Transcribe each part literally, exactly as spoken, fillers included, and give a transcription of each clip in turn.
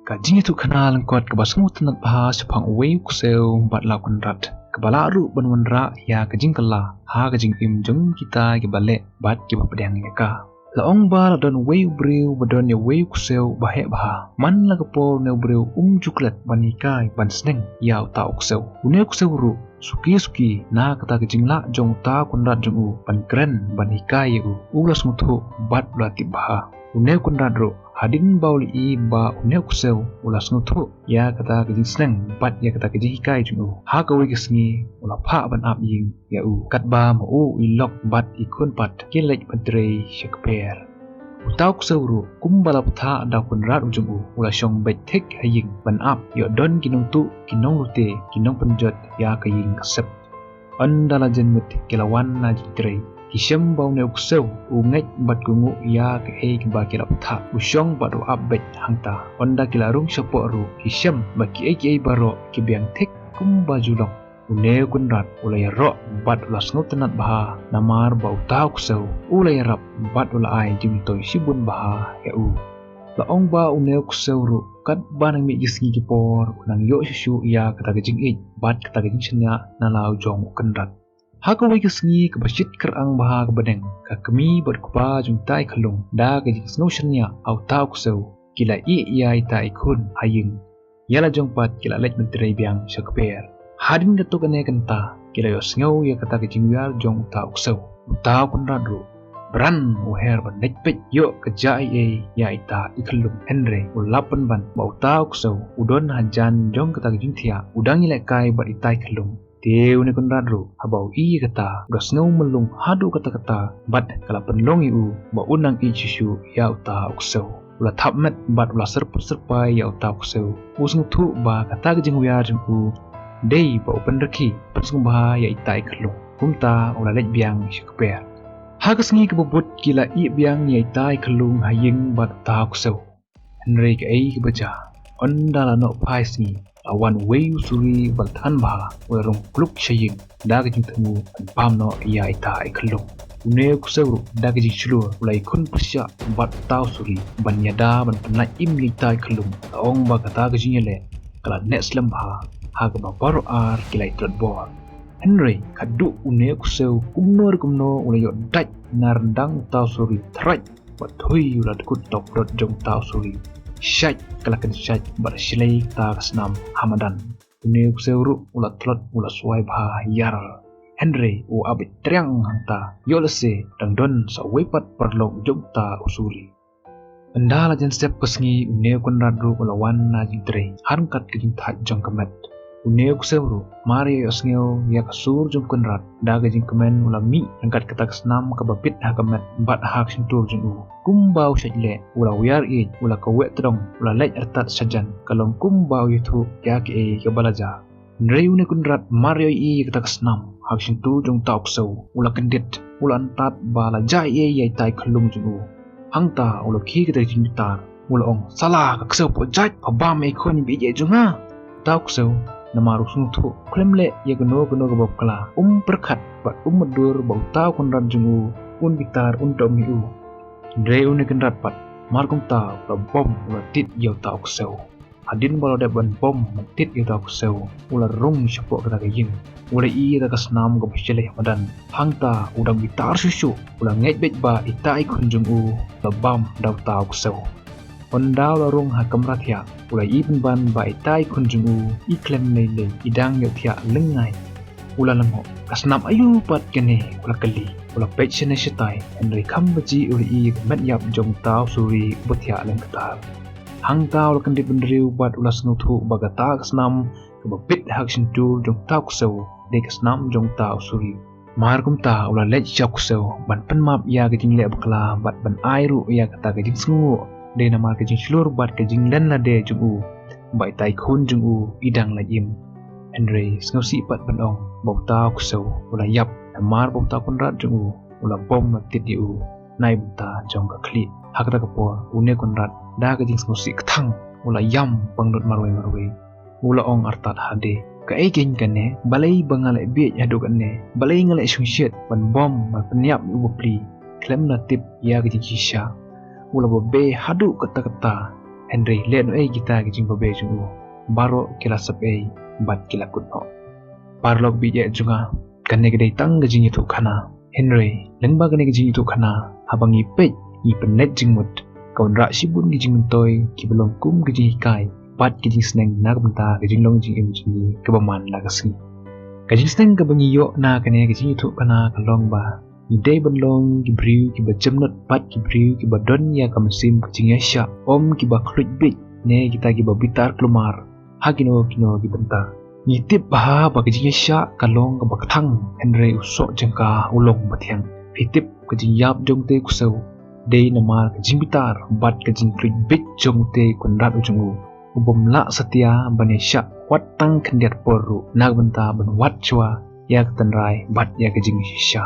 Ka jingïathuh khana lyngkot kaba sngewtynnat bha shaphang uwei u ksew bad la u kynrad, kaba lah ruh ban wanrah ïa ka jingkylla ha ka jingim jong kita kiba leh bad kiba pdiang ïa ka. La ong ba la don uwei u briew ba don ïa uwei u ksew ba heh bha. Man la ka por une u briew um ju klet ban hikai ban sneng ïa uta u ksew. Une u ksew ruh suki suki na kata ka jinglah jong uta u kynrad jong u ban kren ban hikai ïa u, u la sngewthuh bad u la tip bha. Une u kynrad ruh hadien ba u la ïohi ba une u ksew u la sngewthuh ïa kata ka jingsneng bad ïa kata ka jinghikai jong u, ha kawei ka sngi u la phah ban ap ïing ïa u. Katba ma u i lok bad i khun pat ki leit ban trei sha kper. Uta u ksew ruh kumba la bthah da u kynrad u jong u, u la shong beit thik ha ïing ban ap ïoh don ki nongtuh, ki nonglute, ki nongpynjot ïa ka ïing ka sem. Ynda la janmiet ki la wan na jingtrei. Ki shem ba une u ksew u ngeit bad kohnguh ïa kaei kaba ki la bthah. U shong bad u ap beit hangta. Ynda ki la rung shapoh ruh ki shem ba kiei kiei baroh ki biang thik kumba ju long. Une u kynrad u la ïaroh bad u la sngewtynnat bha namar ba uta u ksew u la ïarap bad u la ai jingmyntoi shibun bha ïa u. La ong ba une u ksew ruh katba nang mih ki sngi ki por u nang ïoh shuh shuh ïa kata ka jingïeit bad kata ka jingshaniah na la u jong u kynrad. Ha kawei ka sngi kaba shit kyrang bha kaba deng, ka kmie bad u kpa jong ita i khyllung da ka jingsngew shaniah ha uta u ksew ki la ïeh ïa ita i khun ha ïing. Ïa la jong pat ki la leit ban trei biang sha kper. Hadien katto katne kynta ki la ïohsngew ïa kata ka jingwiar jong uta u ksew. Uta u kynrad ruh bran u her ban leit peit ïoh ka jia ei ei ïa ita i khyllung, hynrei u la pynban ba uta u ksew u don hajan jong kata ka jingthiah, u dang ïalehkai bad ita i khyllung. Te une u kynrad ruh haba u ïohi ïa kata u la sngew mlung haduh katta katta bad ka la pynlong ïa u ba un nang ïeit shuh shuh ïa uta u ksew. U la thap met bad u la syrput syrpai ïa uta u ksew. U sngewthuh ba kata ka jingwiar jong u dei ba u pynrkhie pynsngewbha ïa ita i khyllung. Kumta u la leit biang sha kper. Ha ka sngi kaba bud ki la ïeh biang ïa ita i khyllung ha ïing bad uta u ksew. Hynrei kaei kaba jia, ynda la noh phai sngi, la wan uwei u suri uba la thngan bha, u la rung kluk sha ïing da ka jingthmu ban bam noh ïa ita i khyllung. Une u ksew ruh da ka jingshlur u la ïakhun pyrshah bad uta u suri ban ïada ban pynlait im ïa ita i khyllung. La ong ba kata ka jingïaleh ka la neh slem bha, ha kaba baroh ar ki la ïatrot bor. Hynrei khadduh une u ksew kumno re kumno u la ïoh dait na ryndang uta u suri, thrach bad thui u la dkut tok dot jong uta u suri. Shait ka la kynshait bad shlei kata ka snam ha madan. Une u ksew ruh u la tlot u la swai bha ïar. Hynrei u ap beit triang hangta, ïoh lehse dang don sa uwei pat paralok jong uta u suri. Ynda la jan sep ka sngi une u kynrad ruh u la wan na jingtrei ha ryngkat ka jingthait jong ka met. Une u ksew ruh mar ïa ïohsngew ïa ka sur jong u kynrad da ka jingkmen u la mih ryngkat kata ka snam kaba bit ha ka met bad ha ka shyntur jong u. Kumba u shait leh u la wiar ïeit, u la kaweh tdong, u la leit artat shajan, ka long kumba u ïathuh ïa kaei kaba la jia. Hynrei une u kynrad mar ïa ïohi ïa kata ka snam ha ka shyntur jong uta u ksew u la kyndit, u la antad ba la jia ei ei ïa ita i khyllung jong u. Hangta u la khie kata ka jingbitar, u la ong, sala ka ksew pohjait, pha bam ïa i khun ba ïeit jong nga. Uta u ksew namar u sngewthuh u khlem leh ïa kano kano kaba bakla, um pyrkhat bad um mutdur ba uta u kynrad jong u un bitar, un dom ïa u. Hynrei une u kynrad pat mar kumta u la bom, u la tied ïa uta u ksew. Hadien ba u la dep ban bom ban tied ïa uta u ksew, u la rung shapoh kata ka ïing. U la ïohi ïa kata ka snam kaba shlei ha madan. Hangta u dang bitar shuh shuh, u la ngeit beit ba ita i khun jong u la bam da uta u ksew. Ynda u la rung ha kamra thiah, u la ïohi pynban ba ita i khun jong u i khlem lei lei, i dang ïohthiah lyngngai. U la lyngngoh. Ka snam aïu pat kane? U la kylli. U la peit shane shatai, hynrei kham baji u la ïohi ïa ka met ïap jong uta u suri uba thiah lyngktar. Hangta u la kyndit bynriew bad u la sngewthuh ba kata ka snam kaba bit ha ka shyntur jong uta u ksew dei ka snam jong uta u suri. Mar kumta u la leit sha u ksew ban pynmap ïa ka jingleh bakla bad ban ai ruh ïa kata ka jingsngewnguh, dei namar ka jingshlur bad ka jinglen lade jong u ba ita i khun jong u i dang lait im. Hynrei sngewsih pat ban ong ba uta u ksew u la ïap namar ba uta u kynrad jong u u la bom, la tied ïa u. Nai bynta jong ka khlieh. Ha kata ka por une u kynrad da ka jingsngewsih kthang u la ïam pangnud marwei marwei. U la ong artat ha lade, kaei keiñ kane? Balei ba nga leh bieit haduh kane? Balei nga leh shongshit ban bom ban pynïap ïa u bapli khlem da tip ïa ka jingshisha? U la babe haduh katta katta. Hynrei leh noh ei kita ki jingbabe jong u, baroh ki la sep ei bad ki la kut noh. Paralok baieit jong nga, kane ka dei tang ka jingïathuhkhana. Hynrei lyngba kane ka jingïathuhkhana, haba ngi peit, ngi pynleit jingmut, ka wanrah shibun ki jingmyntoi kiba long kum ka jinghikai bad ka jingsneng na ka bynta ka jinglong jingim jong ngi kaba man la ka sngi. Ka jingsneng kaba ngi ïoh na kane ka jingïathuhkhana ka long ba ngi dei ban long ki briew kiba jemnud bad ki briew kiba don ïa ka mynsiem ka jingïaishah, ym kiba khluit bieit ne kita kiba bitar kulmar ha kino kino ki bynta. Ngi tip bha ba ka jingïaishah ka long kaba kthang, hynrei u soh jong ka u long ba thiang. Phi tip, ka jingïap jong ute u ksew dei namar ka jingbitar bad ka jingkhluit bieit jong ute u kynrad u jong u, u bym lah satia ban ïaishah wat tang khyndiat por ruh na ka bynta ban wad shuwa ïa ka tynrai bad ïa ka jingshisha.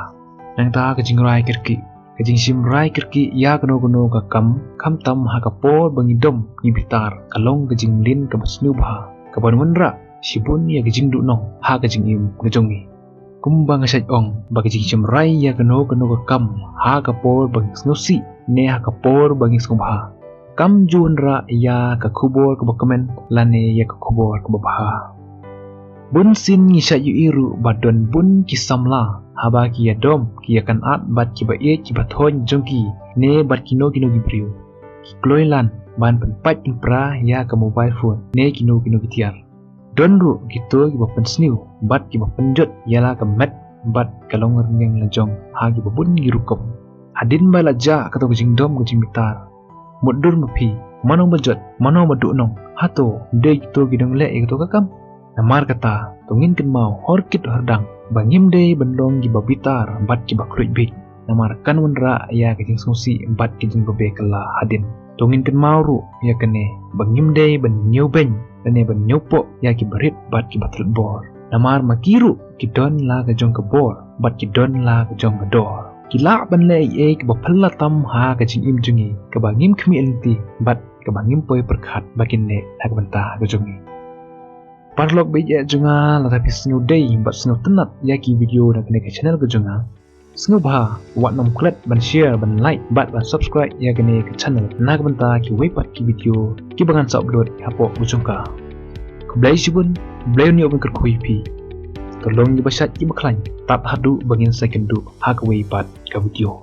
Nangta ka jingrai kyrkieh, ka jingshim rai kyrkieh ïa kano kano ka kam, khamtam ha ka por ba ngi dom ngi bitar, ka long ka jingleh kaba sniew bha, kaban wanrah shibun ïa ka jingduhnong ha ka jingim ka jong ngi. Kumba nga shait ong, ba ka jingshim rai ïa kano kano ka kam ha ka por ba ngi sngewsih ne ha ka por ba ngi sngewbha, kam ju wanrah ïa ka khubor kaba kmen lane ïa ka khubor kaba bha. Bun sien ngi shait ïohi ruh ba don bun ki samla, haba ki ïadom, ki ïakynad bad kiba ïeit kiba thoiñ jong ki ne bad kino kino ki briew, ki kloi lan ban pynpait pynpra ïa ka mobile phone ne kino kino ki tiar. Don ruh kito kiba pynsniew bad kiba pynjot ïa la ka met bad ka longrynïeng lajong ha kiba bun ki rukom. Hadien ba la jah kato ka jingdom ka jingbitar, mutdur ma phi, mano ba jot, mano ba duhnong? Hato dei kito ki nongleh ïa kato ka kam? Namar kata, to ngin kynmaw hor kit hor dang ba ngim dei ban long kiba bitar bad kiba khluit bieit, namar kan wanrah ïa ka jingsngewsih bad ka jingbabe kylla hadien. To ngin kynmaw ruh ïa kane, ba ngim dei ban ñiewbeiñ lane ban ñiewpoh ïa kiba rit bad kiba thylliej bor, namar ma ki ruh ki don la ka jong ka bor bad ki don la ka jong ka dor. Ki lah ban leh ei ei kaba phylla tam ha ka jingim jong ngi, kaba ngim khmih lynti bad kaba ngim poi pyrkhat ba kin leh ha ka bynta ka jong ngi. Paralok baieit jong nga, lada phi sngewdei bad sngewtynnad ïa ki video na kane ka channel ka jong nga, sngewbha wat nym klet ban share, ban like bad ban subscribe ïa kane ka channel na ka bynta kiwei pat ki video kiba ngan sa upload hapoh ka jong ka. Khublei shibun, Blei un ïoh ban kyrkhu ïa phi. To long kiba shait kiba khlaiñ tad haduh ba ngin sa ïakynduh ha kawei pat ka video.